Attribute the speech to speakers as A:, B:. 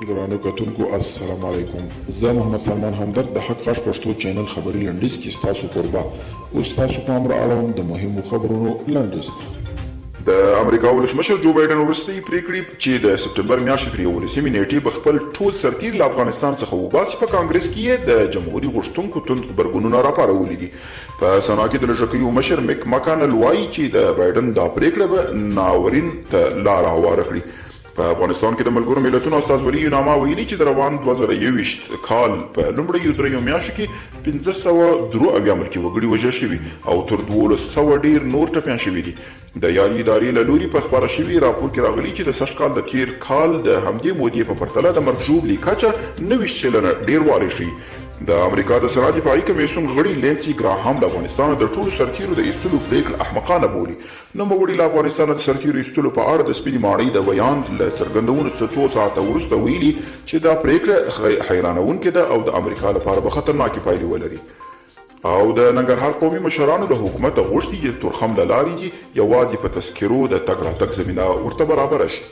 A: ګرانو کتونکو السلام علیکم، زه محمد سلمان همدرد د حق غږ پښتو چینل خبري لنډیز کې ستاسو کوربه. اوس ستاسو پام را اړوم د مهمو خبرونو لنډیز ته.
B: د امریکا ولسمشر جو بایډن وروستۍ پرېکړې چې د سپټمبر میاشتې تر یوولسمې نېټې به خپل ټول سرتېري له افغانستان څخه وباسي، په کانګرس کې یې د جمهوري غوښتونکو توند غبرګونونه راپارولي دي. په سنا کې د لږکیو مشر مک مکانل وايي چې د بایډن دا پرېکړه به ناورین ته لاره هواره کړي. په افغانستان کې د ملګرو ملتونو استازولي یوناما ویلي چې د روان 2021 کال په لومړیو دریو میاشتو کې 573 ملکي وګړي وژل شوي او تر 1200 ډېر نور ټپیان شوي دي. د یادې ادارې له لوري په خپاره شوي راپور کې راغلي چې د سږ کال د تېر کال د همدې مودې په پرتله د مرګ ژوبلې کچه 29% ډېروالی ښيي. د امریکا د سنا دفاعي کمېسیون غړي لینسي ګراهام له افغانستانه د ټولو سرتېرو د ایستلو پرېکړه احمقانه بولي. نوموړي له افغانستانه د سرتېرو ایستلو په اړه د سپینې ماڼۍ د ویاند له څرګندونو څه څو ساعته وروسته ویلي چې دا پرېکړه حیرانوونکې ده او د امریکا لپاره به خطرناکې پایلې ولري. او د ننګرهار قومي مشرانو له حکومته غوښتي چې د تورخم له لارې دې یوازې په تذکرو د تګ راتګ زمینه ورته برابره شي.